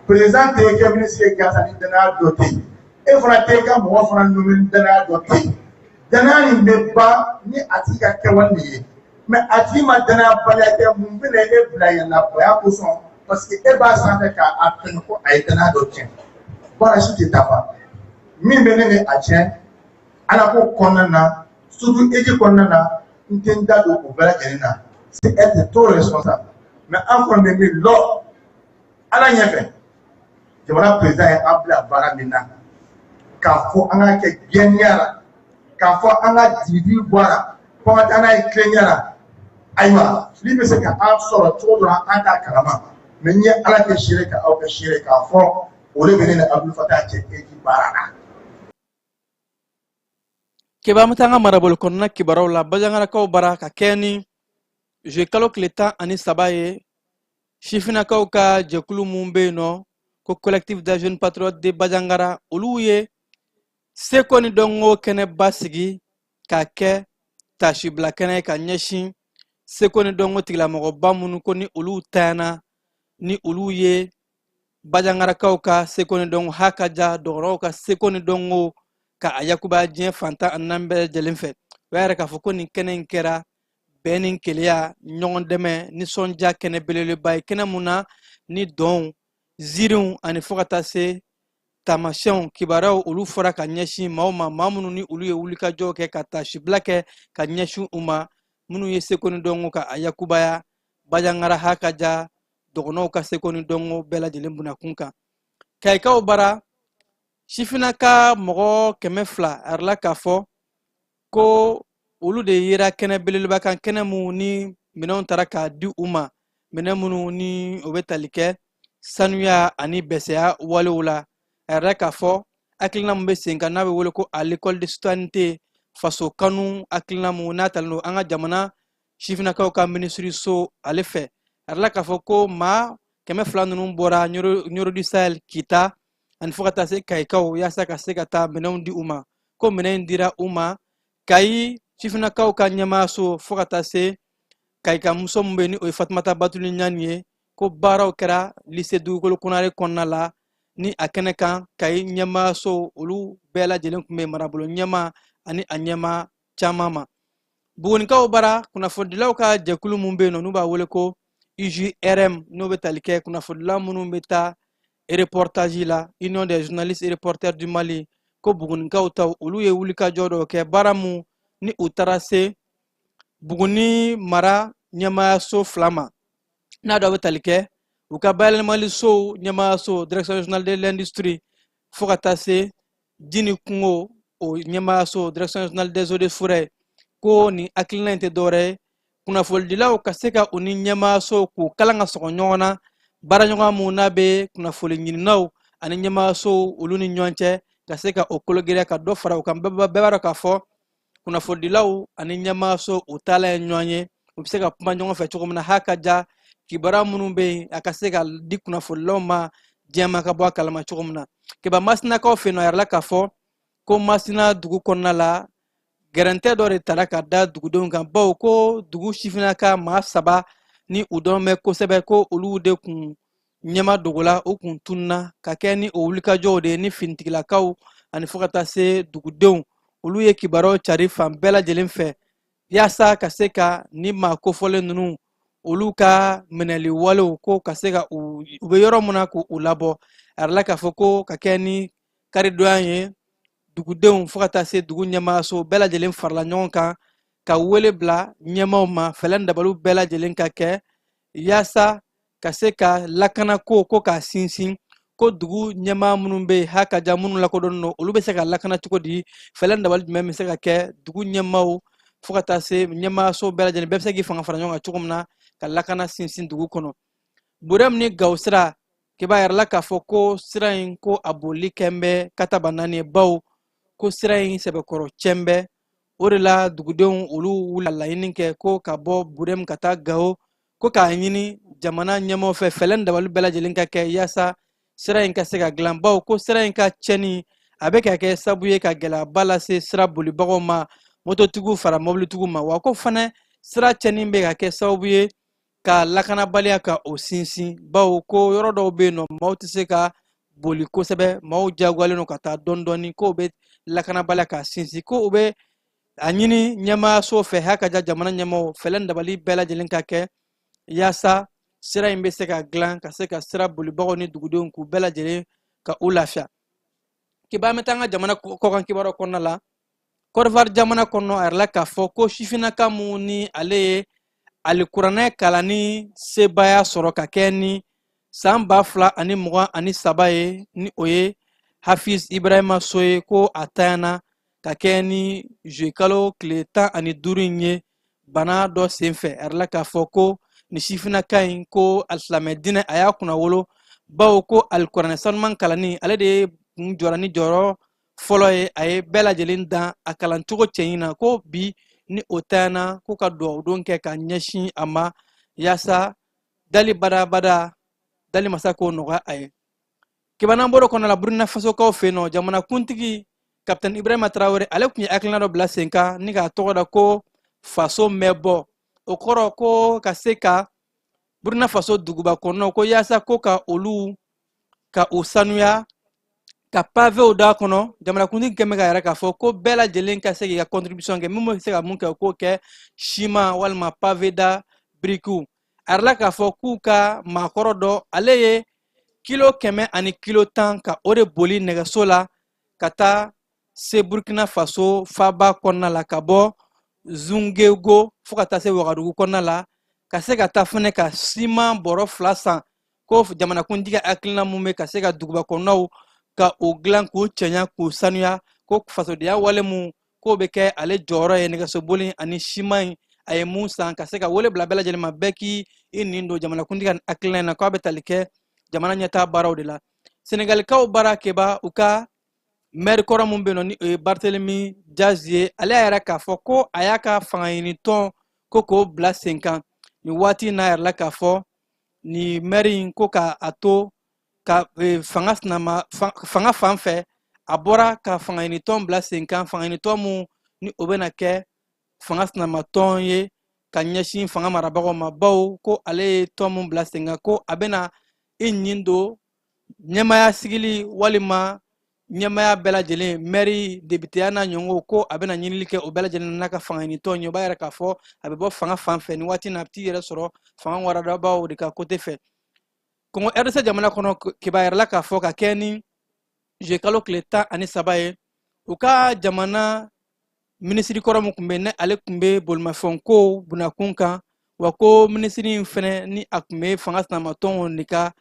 Président tɛ kɛ ministre ye gansan ni danaya dɔ tɛ yen. E fana tɛ ka mɔgɔ fana nommé ni danaya dɔ tɛ yen. Danaya nin bɛ ban ni a tigi ka kɛwale de ye. Mais a tigi ma danaya baliya kɛ, mun bɛna e bila yɛlɛlabaya kosɔn? Parce que e b'a sanfɛ k'a tɛmɛ ko a ye danaya dɔ tiɲɛ. Baara si tɛ dafa. Min bɛ ne ni a cɛ ala ko kɔnɔna na, surtout eji kɔnɔna na, n tɛ n da don o bɛɛ lajɛlen na. C'est être trop responsable. Mais an kɔni bɛ min lɔ ala ɲɛfɛ, jamana président ye an bila baara min na, k'a fɔ an ka kɛ gɛniya la, k'a fɔ an ka dibi bɔ a la, ko an ka taa n'a ye tilenya la. Ayiwa, fili bɛ se ka an sɔrɔ cogo dɔ la, an t'a kalama. Mais n ye ala kɛ seere ka aw kɛ seere k'a fɔ o de bɛ ne ni Abdul Fatah cɛ eji baara la. Keba, an bɛ taa an ka marabolo kɔnɔna kibaruyaw la. Bajangarakaw bara, ka kɛ ni juillet kalo tile 13 ye, sifinnakaw ka jɛkulu mun bɛ yen nɔ ko Collectif des jeunes patriotes de Bajangara, olu ye seko ni dɔnko kɛnɛba sigi k'a kɛ tasibila kɛnɛ ye ka ɲɛsin seko ni dɔnko tigilamɔgɔba minnu ko ni olu tayana, ni olu ye Bajangarakaw ka seko ni dɔnko ha ka ja dɔgɔtɔrɔw ka seko ni dɔnko ka a yakubaya diɲɛ fantan ani naani bɛɛ lajɛlen fɛ. O y'a yɛrɛ k'a fɔ ko nin kɛnɛ in kɛra bɛn ni keleya, ɲɔgɔn dɛmɛ, nisɔndiya kɛnɛ belebeleba ye, kɛnɛ mun na ni dɔnw, ziiriw ani fo ka taa se taamasiyɛnw kibaruyaw olu fɔra ka ɲɛsin maaw ma, maa minnu ni olu ye wulikajɔw kɛ ka taasibila kɛ ka ɲɛsin u ma, minnu ye seko ni dɔnko ka a yakubaya Bajangara ha ka ja dɔgɔnɔw ka seko ni dɔnko bɛɛ lajɛlen bunakun kan. Kayikaw bara, sifinnaka mɔgɔ 200 a yirala k'a fɔ ko olu de yera kɛnɛ belebeleba kan, kɛnɛ mun ni minɛnw taara k'a di u ma, minɛn minnu ni o bɛ tali kɛ sanuya ani bɛsɛya walew la. A yirala k'a fɔ hakilina min bɛ sen kan n'a bɛ wele ko à l'école de citoyenneté, faso kanu hakilina mun n'a talen don an ka jamana sifinnakaw ka minisiriso ale fɛ. A yirala k'a fɔ ko maa 200 ninnu bɔra Nioro du Sahel, Kita ani fo ka taa se Kayikaw, yaasa ka se ka taa minɛnw di u ma. Ko minɛn in dira u ma Kayi sifinnakaw ka ɲɛmaayaso fo ka taa se Kayika muso min bɛ yen ni o ye Fatumata Batuli Ɲani ye. Ko baaraw kɛra lycée Dugukolo Konare kɔnɔna la, ni a kɛnɛ kan Kayi ɲɛmaayaso olu bɛɛ lajɛlen tun bɛ, marabolo ɲɛmaa ani a ɲɛmaa caman ma. Bugunikaw bara, kunnafonidilaw ka jɛkulu mun bɛ yen nɔ n'u b'a wele ko UJRM, n'o bɛ tali kɛ kunnafonidila minnu bɛ taa reportage la, Union des journalistes et reporters du Mali, ko Bugunikaw taw olu ye wulikajɔ dɔw kɛ, baara mun ni u taara se Buguni mara ɲɛmaayaso fila ma, n'a dɔ bɛ tali kɛ u ka bayɛlɛmalisow ɲɛmaayaso, Direction régionale de l'industrie, fo ka taa se ji ni kungo o ɲɛmaayaso, Direction régionale des eaux et forêts. Ko nin hakilina in tɛ dɔwɛrɛ ye, kunnafonidilaw ka se ka u ni ɲɛmaayaso k'u kalan ka sɔgɔ ɲɔgɔn na, baaraɲɔgɔn mun n'a bɛ kunnafoni ɲininaw ani ɲɛmaayaso olu ni ɲɔgɔn cɛ, ka se ka o kologiriya ka dɔ fara u kan. Bɛɛ b'a dɔn k'a fɔ kunnafonidilaw ani ɲɛmaayaso u taalan ye ɲɔgɔn ye, u bɛ se ka kuma ɲɔgɔn fɛ cogo min na ha ka ja kibaruya minnu bɛ yen, a ka se ka di kunnafonidilaw ma, diɲɛ ka bɔ a kalama cogo min na. Keba, Masinakaw fɛ yen nɔ, a yirala k'a fɔ ko Masina dugu kɔnɔna la, gɛrɛntɛ dɔ de tara ka da dugudenw kan, bawo ko dugu sifinnaka maa saba ni u dɔn bɛ kosɛbɛ, ko olu de kun ɲɛma dogola, u kun tununa. Ka kɛ ni o wulikajɔw de ye ni finitigilakaw ani fo ka taa se dugudenw, olu ye kibaruyaw cari fan bɛɛ lajɛlen fɛ yaasa ka se ka ni maa kofɔlen ninnu olu ka minɛli walew ko ka se ka u bɛ yɔrɔ min na k'u labɔ. A yirala k'a fɔ ko ka kɛ ni karidonya ye, dugudenw fo ka taa se dugu ɲɛmaayaso bɛɛ lajɛlen farala ɲɔgɔn kan ka wele bila ɲɛmaaw ma, fɛɛrɛ dabaliw bɛɛ lajɛlen ka kɛ yaasa ka se ka lakanako ko k'a sinsin, ko dugu ɲɛmaa minnu bɛ yen ha ka ja minnu lakodɔnnen don, olu bɛ se ka lakana cogo di, fɛɛrɛ dabali jumɛn bɛ se ka kɛ dugu ɲɛmaaw fo ka taa se ɲɛmaayaso bɛɛ lajɛlen bɛɛ bɛ se k'i fanga fara ɲɔgɔn kan cogo min na ka lakana sinsin dugu kɔnɔ. Burɛmu ni Gawo sira, k'i b'a yɛrɛ la k'a fɔ ko sira in ko a boli kɛn bɛ kataba naani ye, bawo ko sira in sɛbɛkɔrɔ cɛn bɛ. O de la dugudenw olu wulila laɲini kɛ ko ka bɔ Burɛmu ka taa Gawo, ko k'a ɲini jamana ɲɛmaaw fɛ fɛɛrɛ ni dabali bɛɛ lajɛlen ka kɛ yaasa sira in ka se ka dilan, bawo ko sira in ka tiɲɛni a bɛ ka kɛ sabu ye ka gɛlɛyaba lase sira bolibagaw ma, mototigiw fara mɔbilitigiw ma. Wa ko fana sira tiɲɛni bɛ ka kɛ sababu ye ka lakanabaliya ka o sinsin, bawo ko yɔrɔ dɔw bɛ yen nɔ, maaw tɛ se ka boli kosɛbɛ, maaw diyagoyalen don ka taa dɔɔni dɔɔni, k'o bɛ lakanabaliya ka sinsin. Ko u bɛ a ɲini ɲɛmaayaso fɛ, haka ja jamana ɲɛmaaw, fɛɛrɛ ni dabali bɛɛ lajɛlen ka kɛ yaasa sira in bɛ se ka dilan, ka se ka sira bolibagaw ni dugudenw k'u bɛɛ lajɛlen ka u lafiya. Kiba, an bɛ taa an ka jamana kɔkan kibaruyaw kɔnɔna la. Kɔdiwari jamana kɔnɔ, a yirala k'a fɔ ko sifinnaka mun ni ale ye alikuranɛ kalanni sebaaya sɔrɔ ka kɛ ni san 2023 ye, ni o ye Hafiz Ibrahima So ye, ko a tanyana ka kɛ ni zuyekalo tile 15 in ye bana dɔ senfɛ. A yirala k'a fɔ ko ni sifinnaka in, ko alisilamɛ diinɛ a y'a kunnawolo, bawo ko alikuranɛ sanuman kalanni, ale de kun jɔra ni jɔyɔrɔ fɔlɔ ye, a ye bɛɛ lajɛlen dan a kalancogo cɛɲi na. Ko bi ni o tanyana, ko ka dugawudon kɛ ka ɲɛsin a ma yaasa dali badabada dali masa k'o nɔgɔya a ye. Kiba, n'an bɔr'o kɔnɔ la, Burukina Fasokaw fɛ yen nɔ, jamanakuntigi Kapitɛni Ibrahima Tarawele, ale tun ye hakilina dɔ bila sen kan ni k'a tɔgɔ da ko faso mɛbɔ. O kɔrɔ ko ka se ka Burukina Faso duguba kɔnɔnaw, ko yaasa ko ka olu ka u sanuya, ka pavew d'a kɔnɔ. Jamanakuntigi kɛn bɛ k'a yira k'a fɔ ko bɛɛ lajɛlen ka se k'i ka contribution kɛ, min bɛ se ka mun kɛ, o k'o kɛ, siman walima pave da birikiw. A yirala k'a fɔ k'u ka maakɔrɔ dɔ, ale ye kilo 100 ani kilo 10 ka o de boli nɛgɛso la ka taa se Burkina Faso faaba kɔnɔna la, ka bɔ Zungego fo ka taa se Wagadugu kɔnɔna la, ka se ka taa fɛnɛ ka siman bɔrɔ 2 san. Ko jamanakuntigi ka hakilina mun bɛ ka se ka duguba kɔnɔnaw ka o dilan, k'u cɛɲa, k'u sanuya, ko fasodenya wale mun k'o bɛ kɛ ale jɔyɔrɔ ye, nɛgɛsoboli ani siman in a ye mun san, ka se ka wele bila bɛɛ lajɛlen ma, bɛɛ k'i nin don jamanakuntigi ka hakilina in na, k'a bɛ tali kɛ jamana ɲɛtaa baaraw de la. Senegalikaw bara, Keba, u ka mɛri kɔrɔ mun bɛ yen nɔ, ni o ye Barthelemy Diaz ye, ale y'a yira k'a fɔ ko a y'a ka fangaɲinitɔn ko k'o bila sen kan nin waati in na. A yirala k'a fɔ nin mɛri in, ko ka a to ka fanga sinama fanga fan fɛ, a bɔra ka fangaɲinitɔn bila sen kan, fangaɲinitɔn mun ni o bɛna kɛ fanga sinamatɔn ye ka ɲɛsin fanga marabagaw ma, bawo ko ale ye tɔn mun bila sen kan, ko a bɛna i ɲin don ɲɛmaaya sigili walima ɲɛmaaya bɛɛ lajɛlen, mɛri, depiteya n'a ɲɔgɔnw, ko a bɛna ɲinili kɛ o bɛɛ lajɛlen n'a ka fangaɲinitɔn ye. O b'a yira k'a fɔ a bɛ bɔ fanga fan fɛ nin waati na, a bɛ t'i yɛrɛ sɔrɔ fanga waradabaw de ka kote fɛ. Kongo RDC jamana kɔnɔ, Keba, yirala k'a fɔ ka kɛ ni zuyekalo tile 13 ye, u ka jamana minisiri kɔrɔ min tun bɛ, ni ale tun bɛ bolimafɛn ko bunakun kan, wa ko minisiri in fɛnɛ ni a tun bɛ fanga sinamatɔnw de ka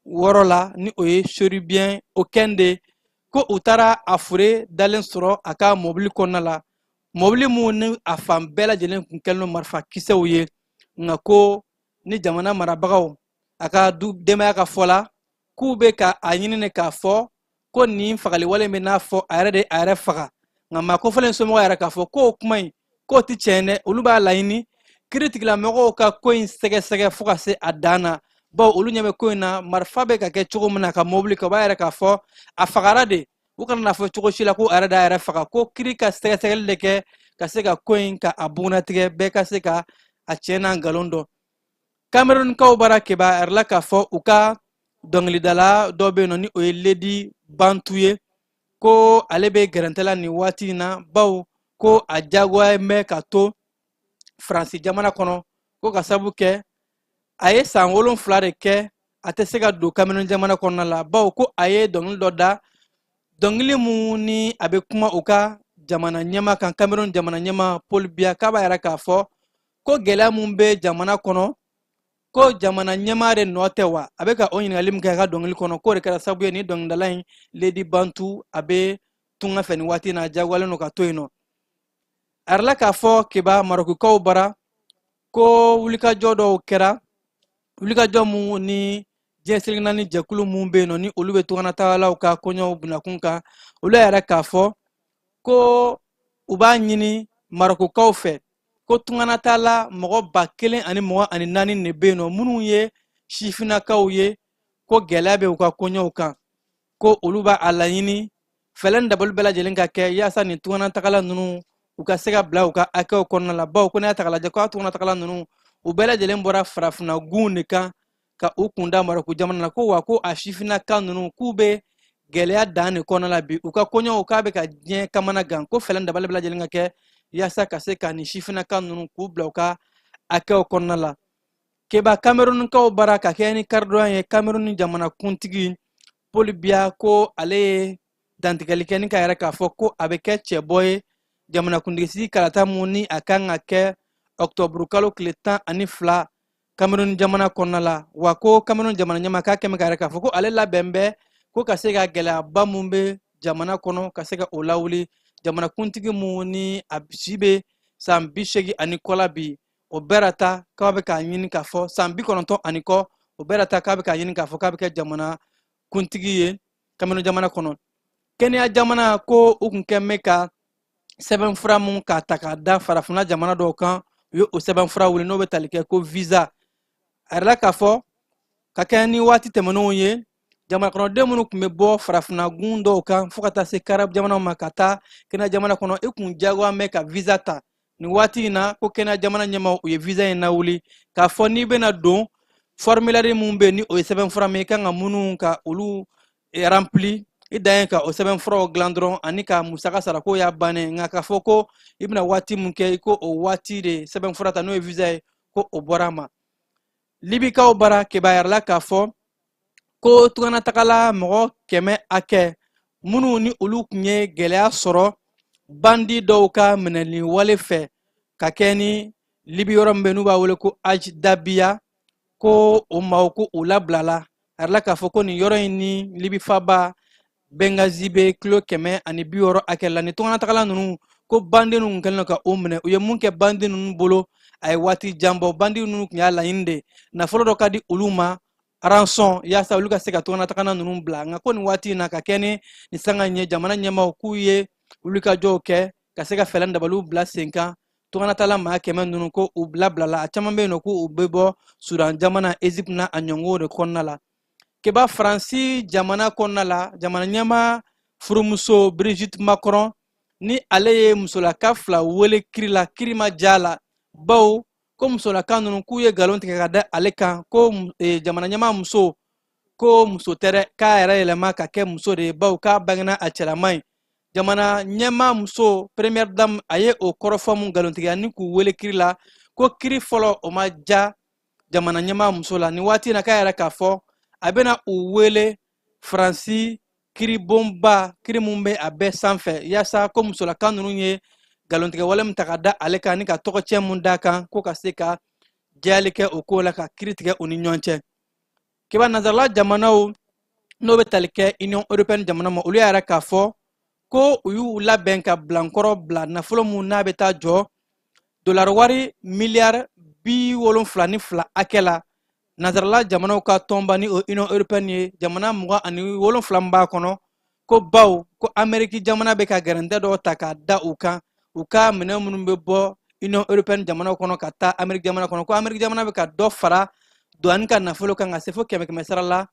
wɔɔrɔ la, ni o ye Chérubin Okende, ko u taara a fure dalen sɔrɔ a ka mɔbili kɔnɔna la, mɔbili mun ni a fan bɛɛ lajɛlen tun kɛlen don marifa kisɛw ye. Nka ko ni jamana marabagaw a ka du denbaya ka fɔ la, k'u bɛ ka a ɲini de k'a fɔ ko nin fagali wale bɛ n'a fɔ a yɛrɛ de a yɛrɛ faga. Nka maa kofɔlen somɔgɔw yɛrɛ k'a fɔ k'o kuma in k'o tɛ tiɲɛ dɛ, olu b'a laɲini kiiritigɛlamɔgɔw ka ko in sɛgɛsɛgɛ fo ka se a dan na, bawo olu ɲɛ bɛ ko in na, marifa bɛ ka kɛ cogo min na ka mobili kɛ, o b'a yɛrɛ k'a fɔ a fagara de. U kana n'a fɔ cogo si la ko a yɛrɛ d'a yɛrɛ faga, ko kiiri ka sɛgɛsɛgɛli de kɛ ka se ka ko in ka a bugunnatigɛ, bɛɛ ka se ka a tiɲɛ n'a nkalon dɔn. Kamerunkaw bara, Keba, a yirala k'a fɔ u ka dɔnkilidala dɔ bɛ yen nɔ, ni o ye Ledi Bantu ye, ko ale bɛ gɛrɛntɛ la nin waati in na, bawo ko a jagoya bɛ ka to Faransi jamana kɔnɔ, ko ka sabu kɛ a ye san 7 de kɛ a tɛ se ka don Kamerun jamana kɔnɔna la, bawo ko a ye dɔnkili dɔ da, dɔnkili mun ni a bɛ kuma u ka jamana ɲɛmaa kan, Kamerun jamana ɲɛmaa Paul Biya, k'a b'a yira k'a fɔ ko gɛlɛya mun bɛ jamana kɔnɔ, ko jamana ɲɛmaa de nɔ tɛ wa. A bɛ ka o ɲininkali min kɛ a ka dɔnkili kɔnɔ, k'o de kɛra sababu ye ni dɔnkilidala in Ledi Bantu a bɛ tunga fɛ nin waati in na, a jagoyalen don ka to yen nɔ. A yirala k'a fɔ, Keba, Marɔkukaw bara, ko wulikajɔ dɔw kɛra, wulikajɔ mun ni diɲɛ seleke naani jɛkulu mun bɛ yen nɔ, ni olu bɛ tunganatagalaw ka koɲɛw bunakun kan, olu y'a yira k'a fɔ ko u b'a ɲini Marɔkukaw fɛ ko tunganataala mɔgɔ 1024 de bɛ yen nɔ minnu ye sifinnakaw ye, ko gɛlɛya bɛ u ka koɲɛw kan, ko olu b'a a laɲini fɛɛrɛ ni dabali bɛɛ lajɛlen ka kɛ yaasa nin tunganatagala ninnu u ka se ka bila u ka hakɛw kɔnɔna la, bawo ko n'i y'a ta k'a lajɛ ko a tunganatagala ninnu u bɛɛ lajɛlen bɔra farafinna gunw de kan ka u kun da Marɔku jamana la, ko wa ko a sifinnaka ninnu k'u bɛ gɛlɛya dan de kɔnɔna la bi, u ka koɲɛw k'a bɛ ka diɲɛ kamana gan, ko fɛɛrɛ ni dabali bɛɛ lajɛlen ka kɛ yaasa ka se ka nin sifinnaka ninnu k'u bila u ka hakɛw kɔnɔna la. Keba, Kamerunkaw bara ka kɛɲɛ ni karidonya ye, Kamerun jamanakuntigi Paul Biya ko ale ye dantigɛli kɛ ni k'a yira k'a fɔ ko a bɛ kɛ cɛbɔ ye jamanakuntigisigi kalata mun ni a kan ka kɛ ɔkutɔburu kalo tile 12 Kamerun jamana kɔnɔna la. Wa ko Kamerun jamana ɲɛmaa k'a kɛmɛ k'a yira k'a fɔ ko ale labɛn bɛ ko ka se ka gɛlɛyaba mun bɛ jamana kɔnɔ ka se ka o lawuli. Jamanakuntigi mun ni a si bɛ san 80 ani kɔ la bi, o bɛɛ ta k'a bɛ k'a ɲini k'a fɔ san 90 ani kɔ, o bɛɛ ta k'a bɛ k'a ɲini k'a fɔ k'a bɛ kɛ jamana kuntigi ye Kamerun jamana kɔnɔ. Kenya jamana ko u kun kɛn bɛ ka sɛbɛnfura mun k'a ta k'a da farafinna jamana dɔw kan, u ye o sɛbɛnfura wuli n'o bɛ tali kɛ ko visa. A yirala k'a fɔ ka kɛɲɛ ni waati tɛmɛnenw ye, jamana kɔnɔden minnu tun bɛ bɔ farafinna gun dɔw kan fo ka taa se Karabu jamanaw ma ka taa Kenya jamana kɔnɔ, i kun diyagoya bɛ ka visa ta. Nin waati in na, ko Kenya jamana ɲɛmaaw u ye visa in lawuli k'a fɔ n'i bɛna don, formulaire mun bɛ yen ni o ye sɛbɛnfura min i kan ka minnu ka olu rempli, i dan ye ka o sɛbɛnfuraw dilan dɔrɔn ani ka musaka sara, k'o y'a bannen. Nka k'a fɔ ko i bɛna waati mun kɛ, i ko o waati de sɛbɛnfura ta n'o ye visa ye, ko o bɔra a ma. Libikaw bara, Keba, yirala k'a fɔ ko tunganatagala mɔgɔ 100 hakɛ minnu ni olu tun ye gɛlɛya sɔrɔ bandi dɔw ka minɛli wale fɛ ka kɛ ni Libi yɔrɔ min bɛ n'u b'a wele ko Ajdabiya, ko o maaw ko u labilala. A yirala k'a fɔ ko nin yɔrɔ in ni Libi faba Bengazi bɛ kilo 160 hakɛ la. Ni tunganatagala ninnu, ko bandi ninnu kɛlen don ka o minɛ, u ye mun kɛ bandi ninnu bolo a ye waati jan bɔ. Bandi ninnu tun y'a laɲini de nafolo dɔ ka di olu ma, rançon, yaasa olu ka se ka tunganatagala ninnu bila. Nka ko nin waati in na, ka kɛ ni nin sanga in ye, jamana ɲɛmaaw k'u ye wulikajɔw kɛ ka se ka fɛɛrɛ dabaliw bila sen kan. Tunganatala maa 100 ninnu ko u labilala, a caman bɛ yen nɔ ko u bɛ bɔ Sudan jamana, Egypte na a ɲɔgɔnw de kɔnɔna la. Keba, Faransi jamana kɔnɔna la, jamana ɲɛmaa furumuso Brigitte Macron ni ale ye musolaka fila wele kiri la, kiri ma diya la, bawo ko musolaka ninnu k'u ye nkalon tigɛ ka da ale kan ko jamana ɲɛmaa muso ko muso tɛ dɛ, k'a yɛrɛ yɛlɛma ka kɛ muso de ye, bawo k'a bangena a cɛlama ye. Jamana ɲɛmaa muso, première dame, a ye o kɔrɔfɔ mun nkalontigiya ni k'u wele kiri la, ko kiri fɔlɔ o ma ja jamana ɲɛmaa muso la. Nin waati in na, k'a yɛrɛ k'a fɔ a bɛna u wele Faransi kiribonba, kiri mun bɛ a bɛɛ sanfɛ, yaasa ko musolaka ninnu ye nkalontigɛ wale min ta ka da ale kan ni ka tɔgɔcɛn mun d'a kan, ko ka se ka jɛyali kɛ o ko la ka kiri tigɛ u ni ɲɔgɔn cɛ. Keba, nansarala jamanaw n'o bɛ tali kɛ Union européenne jamana ma, olu y'a yira k'a fɔ ko u y'u labɛn ka bilankɔrɔ bila nafolo mun n'a bɛ taa jɔ dolari wari miliyari 72 hakɛ la. Nansarala jamanaw ka tɔnba ni o Union européenne ye, jamana 27 min b'a kɔnɔ, ko baw ko Ameriki jamana bɛ ka gɛrɛntɛ dɔw ta k'a da u kan, u ka minɛn minnu bɛ bɔ Union européenne jamanaw kɔnɔ ka taa Ameriki jamana kɔnɔ, ko Ameriki jamana bɛ ka dɔ fara douane ka nafolo kan ka se fo kɛmɛ kɛmɛ sara la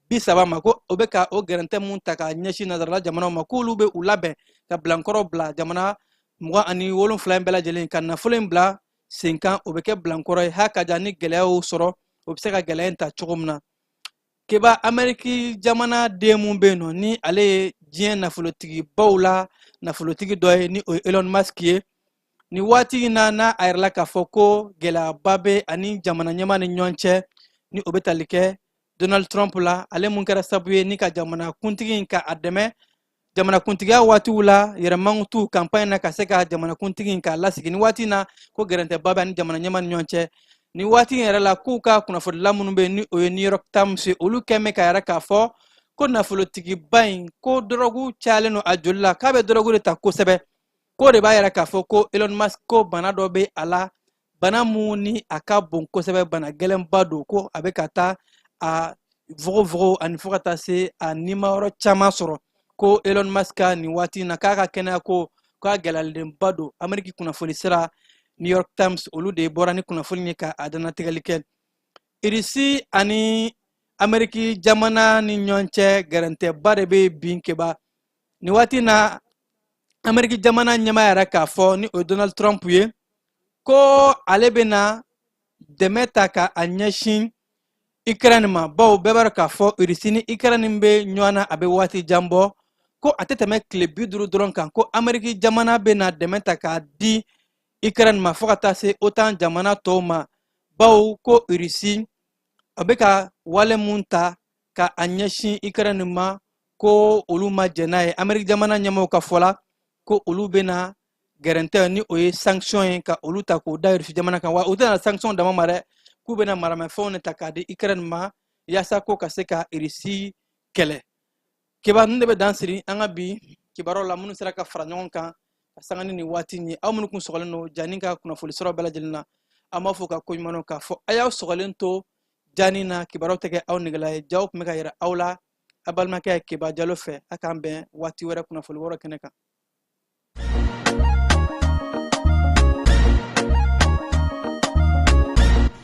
30 ma, ko o bɛ ka o gɛrɛntɛ mun ta ka ɲɛsin nansarala jamanaw ma, k'olu bɛ u labɛn ka bilankɔrɔ bila jamana 27 in bɛɛ lajɛlen ka nafolo in bila sen kan. O bɛ kɛ bilankɔrɔ ye ha ka ja ni gɛlɛya y'o sɔrɔ, o bɛ se ka gɛlɛya in ta cogo min na. Keba, Ameriki jamana den mun bɛ yen nɔ ni ale ye diɲɛ nafolotigibaw la nafolotigi dɔ ye, ni o ye Elon Musk ye, nin waati in na, n'a a yirala k'a fɔ ko gɛlɛyaba bɛ ani jamana ɲɛmaa ni ɲɔgɔn cɛ, ni o bɛ tali kɛ Donald Trump la, ale mun kɛra sababu ye ni ka jamana kuntigi in ka a dɛmɛ jamanakuntigiya waatiw la yɛrɛmankutu campagne na ka se ka jamanakuntigi in k'a lasigi. Ni waati in na, ko gɛrɛntɛba bɛ ani jamana ɲɛmaa ni ɲɔgɔn cɛ. Ni waati in yɛrɛ la, k'u ka kunnafonidila minnu bɛ yen ni o ye New York Times ye, olu kɛn bɛ ka yɛrɛ k'a fɔ ko nafolotigiba in ko dɔrɔgu cayalen don a joli la, k'a bɛ dɔrɔgu de ta kosɛbɛ, k'o de b'a yɛrɛ k'a fɔ ko Elon Musk ko bana dɔ bɛ a la, bana mun ni a ka bon kosɛbɛ, bana gɛlɛnba don, ko a bɛ ka taa a fogofogo ani fo ka taa se a nimayɔrɔ caman sɔrɔ, ko Elon Musk ka nin waati in na k'a ka kɛnɛya ko K'a gɛlɛyalenba don. Ameriki kunnafoni sira New York Times, olu de bɔra ni kunnafoni ye ka a dannatigɛli kɛ. Irisi ani Ameriki jamana ni ɲɔgɔn cɛ, gɛrɛntɛba de bɛ bin. Keba, nin waati na, Ameriki jamana ɲɛmaa yɛrɛ k'a fɔ, ni o ye Donald Trump ye, ko ale bɛna dɛmɛ ta ka a ɲɛsin Ukraine ma, bawo bɛɛ b'a dɔn k'a fɔ Irisi ni Ukraine bɛ ɲɔgɔn na, a bɛ waati jan bɔ. Ko a tɛ tɛmɛ tile 50 dɔrɔn kan, ko Ameriki jamana bɛna dɛmɛ ta k'a di Ukraine ma, fo ka taa se OTAN jamana tɔw ma, bawo ko Irisi a bɛ ka wale mun ta ka a ɲɛsin Ukraine ma, ko olu ma jɛn n'a ye. Ameriki jamana ɲɛmaaw ka fɔ la, ko olu bɛna gɛrɛntɛ, ni o ye sanction ye, ka olu ta k'o da Irisi jamana kan. Wa u tɛna sanction dama ma dɛ, k'u bɛna maramafɛnw de ta k'a di Ukraine ma, yaasa ko ka se ka Irisi kɛlɛ. Keba, ninnu de bɛ dan siri an ka bi kibaruyaw la, minnu sera ka fara ɲɔgɔn kan ka sanga ni nin waati in ye. Aw minnu kun sɔgɔlen don Jani ka kunnafoni sɔrɔ bɛɛ lajɛlen na, an b'a fɔ ka ko ɲuman k'a fɔ a y'aw sɔgɔlen to Jani na. Kibaruyaw tɛ kɛ aw negela ye. Jaw tun bɛ ka yɛrɛ aw la a balimakɛ Keba Jalo fɛ. A k'an bɛn waati wɛrɛ kunnafoni wɔrɔ kɛnɛ kan.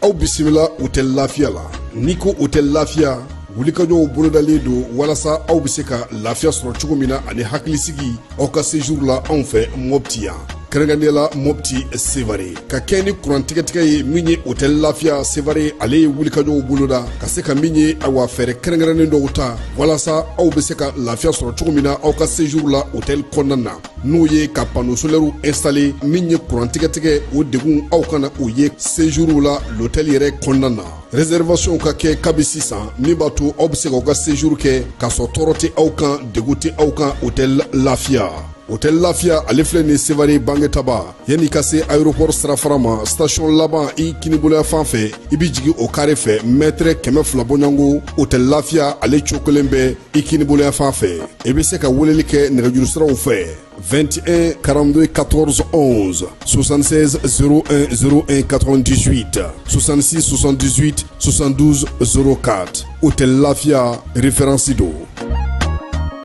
Aw bisimila Hôtel Lafiya la. N'i ko Hôtel Lafiya, wulikajɔw bolodalen don walasa aw bɛ se ka lafiya sɔrɔ cogo min na ani hakilisigi aw ka séjour la anw fɛ Mɔpti yan, kɛrɛnkɛrɛnnenya la Mɔpti Sevare. Ka kɛ ni kuran tigɛtigɛ ye, min ye Hôtel Lafiya Sevare, ale ye wulikajɔw boloda ka se ka min ye, awa, fɛɛrɛ kɛrɛnkɛrɛnnen dɔw ta walasa aw bɛ se ka lafiya sɔrɔ cogo min na aw ka séjour la hôtel kɔnɔna na, n'o ye ka panneau solaire installé. Min ye kuran tigɛtigɛ, o degun aw kana o ye séjour la l'hôtel yɛrɛ kɔnɔna na. Réservation ka kɛ kabi sisan, min b'a to aw bɛ se k'aw ka séjour kɛ k'a sɔrɔ tɔɔrɔ tɛ aw kan, degun tɛ aw kan. Hôtel Lafiya, Hôtel Lafiya, ale filɛ nin Sevare Bangetaba, yanni ka se aéroport sirafara ma, station laban, i kiniboloya fan fɛ, i bɛ jigin o carré fɛ, mètre 200 bɔɲɔgɔnko, Hôtel Lafiya ale cokolen bɛ i kiniboloya fan fɛ. I bɛ se ka weleli kɛ nɛgɛjuru siraw fɛ: 21 42 14 11, 76 01 01 98, 66 78 72 04. Hôtel Lafia, référence do.